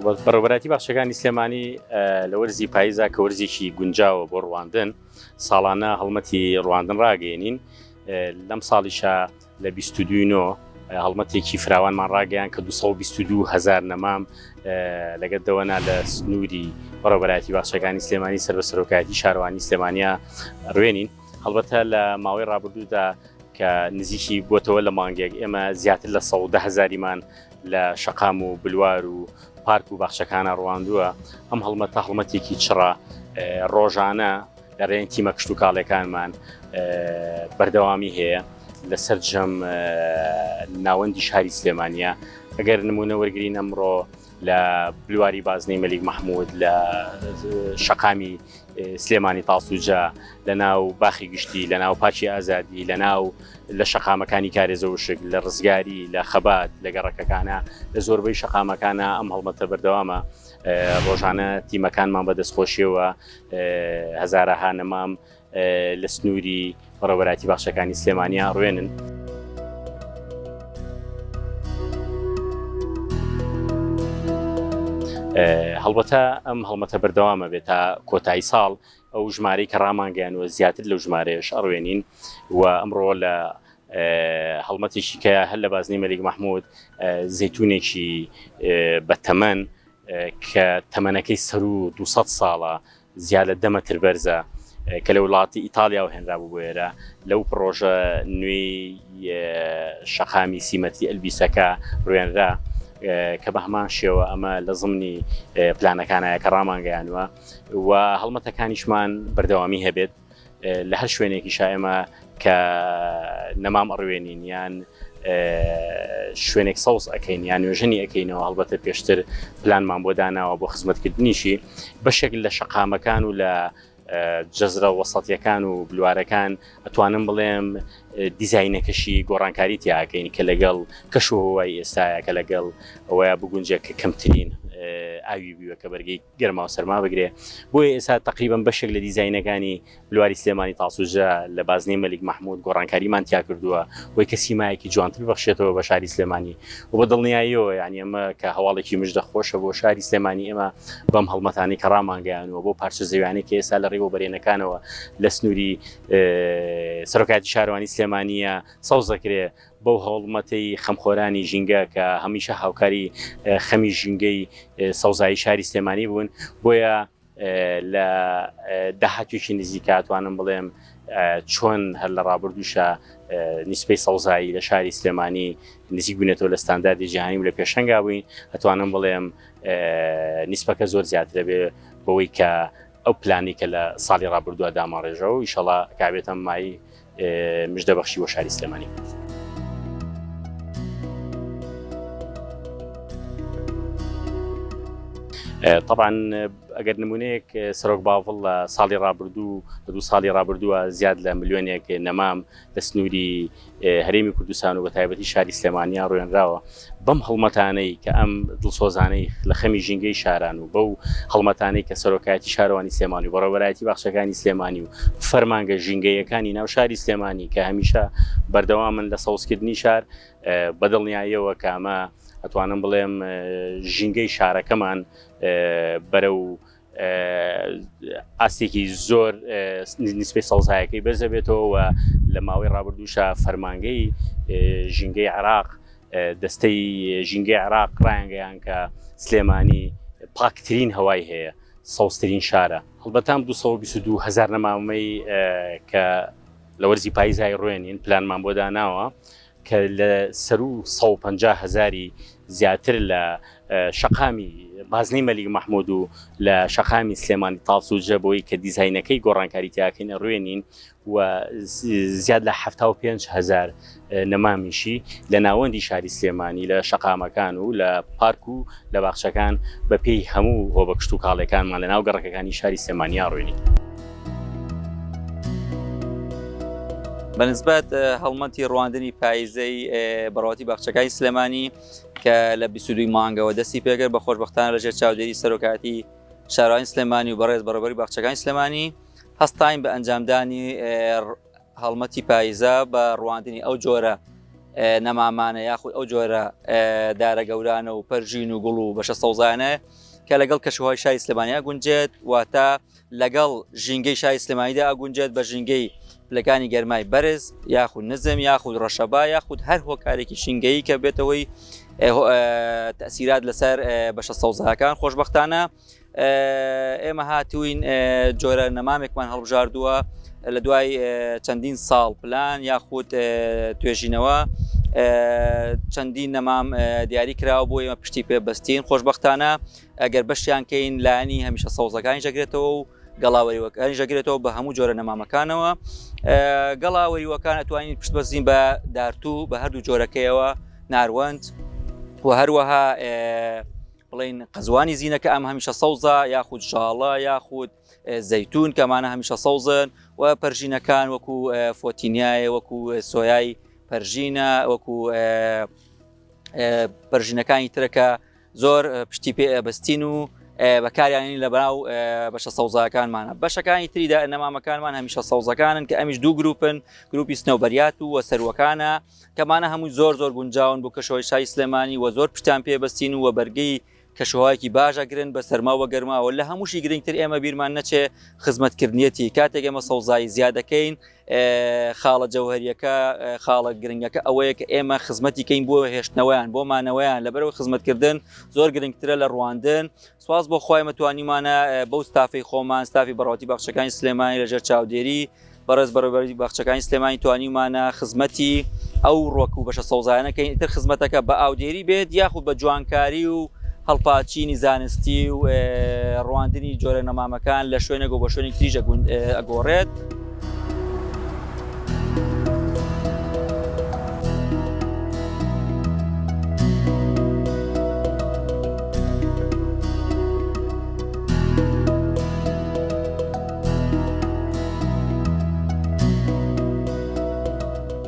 بەڕێوەبەرایەتی باخچەکانی سلێمانی لە وەرزی پاییزا کە وەرزێکی گونجاوە بۆ ڕواندن ساڵانە هەڵمەتی ڕواندن ڕاگەێنین لەم ساڵیشە لە 22 نۆ هەڵمەتێکی فراوانمان ڕاگەیان کە 222 هزار نەمام لەگەر دەوەنا لە سنووری بەڕێوەبەرایەتی باخچەکانی سلێمانی سەر بە سەرۆکایەتی شارەوانی سلێمانیا ڕوێنین هەڵبەتە لە ماوەی ڕابردوودا کە نزیکی بۆتەوە لە مانگێک ئێمە زیاتر لە 110 هزاریمان لە شەقام و بلوار و پارک و باخچەکانە ڕواندووە ئەم هەڵمەتە هەڵمەتێکی چڕە ڕۆژانە لە ڕێن تیمە کشتتوکاڵەکانمان بەردەوامی هەیە لە سەرجەم ناوەندی شاری سلێمانە ئەگەر نمونە وەرگین ئەمڕۆ لە بلواری بازنەی مەلیک مەحمود لە شەقامی سلێمانی تاسوجە لە ناو باخی گشتی لە ناو پارکی ئازادی لە ناو لە شەقامەکانی کارێزە وشک لە ڕزگاری لە خەبات لە گەڕەکەکانە لە زۆربەی شەقامەکانە ئەم هەڵمەتە بەردەوامە ڕۆژانە تیمەکانمان بە دەستخۆشیەوە هەزارەها نەمام لە سنووری بەڕێوەبەرایەتی باخچەکانی سلێمانیا ڕوێنن. هەڵبەتە ئەم هەڵمەتە بەردەوامە بێت تا کۆتایی ساڵ ئەو ژمارەی کە ڕامانگەیانوە زیاتر لەو ژمارەیەش ئەڕوێنین و ئەمڕۆ لە هەڵمەتێکی کە هەر لە بازنەی مەلیک مەحمود زەیتونێکی بەتەمەن کە تەمەنەکەی سەروو 200 ساڵە زیاد لە دە مەتر بەرزە کە لە وڵاتی ئیتاڵیاوە هێنرابوو بۆ ئێرە، لەو پڕۆژە نوێی شەقامی سی مەتری ئەلبیسەکە ڕوێنرا کە بە هەمان شێوە ئەمە لە زمنی پلانەکانایە کە ڕامانگەیانوە و هەڵمەتەکانیشمان بەردەوامی هەبێت. لە هەر شوێنێکیشا ئێمە کە نەمام ئەڕوێنین یان شوێنێک سەوز ئەەکەین یان نوێژەنی ئەەکەینەوە هەڵبەتە پێشتر پلانمان بۆ داناوە بۆ خزمەتکردنیشی بەشێک لە شەقامەکان و لە جەزرە وەسەتیەکان و بلوارەکان ئەتوانم بڵێم دیزینەکەشی گۆڕانکاری تیاکەین کە لەگەڵ کەش و هەوای ئێستاە کە لەگەڵ ئەوەیە بگونجێت کە کەمترین ئاوی بیوە کە بەرگەی گەرما و سەرما بگرێ بۆیە ئێستا تەقریبەن بەشێک لە دیزاینەکانی بلواری سلێمانی تاسوجە لە بازنەی مەلیک مەحمود گۆڕانکاریمان تیا کردووە بۆی کە سیمایەکی جوانتر ببەخشێتەوە بە شاری سلێمانی و بە دڵنیاییەوە یعنی ئەمە کە هەواڵێکی مژدە خۆشە بۆ شاری سلێمانی ئێمە بەم هەڵمەتانەی کە ڕامانگەیانوە بۆ پارچە زەویانەی کە ئێستا لە ڕێوەبەرێنەکانەوە لە سنووری سەرۆکایەتی شارەوانی سلێمانیە سەوز دەکرێ بەو هەوڵمەتەی خەمخۆرانی ژینگە کە هەمیشە هاوکاری خەمی ژینگەی سەوزایی شاری سلێمانی بوون، بۆیە لە داهاتوێکی نزیکا ئەتوانم بڵێم چۆن هەر لە ڕابردووشا نیسبەی سەوزایی لە شاری سلێمانی نزیک بووینەتەوە لە ستانداردی جیهانی و لە پێشەنگا بووین، ئەتوانم بڵێم نیسبەکە زۆر زیاترە بێ بەوەی کە ئەو پلانەی کە لە ساڵی ڕابردووە داماڕێژەوە ئیشەڵا کابێتە مایەی مژدە بەخشی بۆ شاری سلێمانی. طبعا ئەگەر نمونەیەک سەرۆک باڤڵ لە ساڵی ڕابردوو لە دوو ساڵی ڕابردووە زیاد لە ملیۆنێک نەمام لە سنووری هەرێمی کوردستان و بەتایبەتی شاری سلێمانیا ڕوێنراوە بەم هەڵمەتانەی کە ئەم دڵسۆزانەی لە خەمی ژینگەی شاران و بەو هەڵمەتانەی کە سەرۆکایەتی شارەوانی سلێمانی و بەڕێوەبەرایەتی باخچەکانی سلێمانی و فەرمانگە ژینگەیەکانی ناو شاری سلێمانی کە هەمیشە بەردەوامن لە سەوزکردنی شار بە دڵنیاییەوە کە ئەمە ئەتوانم بڵێم ژینگەی شارەکەمان بەرەو ئاستێکی زۆر نیسبەی سەوزایەکەی بەرزەبێتەوە و لە ماوەی ڕابردووشا فەرمانگەی ژینگەی عێراق دەستەی ژینگەی عێراق ڕایانگەیان کە سلێمانی پاکترین هەوای هەیە سەوزترین شارە هەڵبەتە ئەم 222 هەزار نەمامەی کە لە وەرزی پاییزای ڕوێنین پلانمان بۆ داناوە کە لە سەروو 150 هەزاری زیاتر لە شەقامی بازنەی مەلیک مەحمود و لە شەقامی سلێمانی تاسوجە بۆی کە دیزاینەکەی گۆڕانکاری تیاکەین ڕوێنین و زیاد لە 75 هەزار نەمامیشی لە ناوەندی شاری سلێمانی لە شەقامەکان و لە پارک و لە باخچەکان بە پێی هەموو هۆبە کشتوکاڵیەکانمان لە ناو گەڕەکەکانی شاری سلێمانیا ڕوێنین. بەنسبەت هەڵمەتی ڕواندنی پایزەی بەڕەوەتی باخچەکانی سلێمانی کە لە 22 مانگەوە دەستی پێکرد بە خۆشببختانە لەژێر چاودێری سەرۆکایەتی شارەوانی سلێمانی و بەڕێز بەڕێوەبەری باخچەکانی سلێمانی هەستاین بە ئەنجامدانی هەڵمەتی پایزە بە ڕواندنی ئەو جۆرە. نەمامانە یاخود ئەو جۆرە دارە گەورانە و پەرژین و گوڵ و بەشە سەوزانە کە لەگەڵ کەشوهوای شاری سلێمانیا گونجێت واتە لەگەڵ ژینگەی شاری سلێمانیدا ئەگونجێت بە ژینگەی پلەکانی گەرمای بەرز یاخود نزم یاخود ڕەشەبا یاخود هەر هۆکارێکی ژینگەیی کە بێتەوەی تەسیرات لەسەر بەشە سەوزەکان خۆشببختانە ئێمە هاتوین جۆرە نەمامێکمان هەڵبژاردووە لە دوای چەندین ساڵ پلان یاخود توێژینەوە چەندین نەمام دیاری کراوە بۆ ئێمە پشتی پێ بەستین خۆشببختانە ئەگەر بەشیان کەین لایەنی هەمیشە سەوزەکانی ژەگرێتەوە و گەڵاوەریوەکانی ژەگرێتەوە بە هەموو جۆرە نەمامەکانەوە گەڵاوەریوەکان ئەتوانین پشت بەزین بە دارتوو بە هەردوو جۆرەکەیەوە ناروەند و هەروەها بڵین قەزوانی زیینەکە ئەم هەمیشە سەوزە یاخود ژاڵە یاخود زەیتون کەمانە هەمیشە سەوزن و پەرژینەکان وەکو فۆتینیایە وەکو سۆیای پەرژینە وەکو پەرژینەکانی ترەکە زۆر پشتی پێ ئەبەستین و بەکاریانین لە بەناو بەشە سەوزاکانمانە بەشەکانی تریدا نەمامەکانمان هەمیشە سەوزەکانن کە ئەمیش دوو گروپن گروپی سنەوبەریات و وە سەروەکانە کەمانە هەمووی زۆر زۆر گونجاون بۆ کەشەوەی شاری سلێمانی و زۆر پشتیان پێ بەستین و بەرگەی کەشوهوایەکی باش ئەگرن بە سەرما و گەرماوە لە هەمووشی گرنگتر ئێمە بیرمان نەچێ خزمەتکردنیەتی کاتێک ئێمە سەوزایی زیاد دەکەین خاڵە جەوهەریەکە خاڵە گرنگەکە ئەوەیە کە ئێمە خزمەتی کەین بۆ هێشتنەوەیان بۆ مانەوەیان لەبەرەوە خزمەتکردن زۆر گرنگترە لە ڕواندن سواز بۆ خۆی مەتوانیمانە بەو ستافی خۆمان ستافی بەڕاوتی باخچەکانی سلێمانی لەژێر چاودێری بەڕێز بەڕێوەبەری باخچەکانی سلێمانی توانیومانە خزمەتی ئەو ڕوەک و بەشە سەوزایانە کەین ئیتر خزمەتەکە بە ئاودێری بێت یاخود بە جوانکاری و هەڵپاچینی زانستی و ڕواندنی جۆرە نەمامەکان لە شوێنێک و بە شوێنێک تریش ئەگۆڕێت.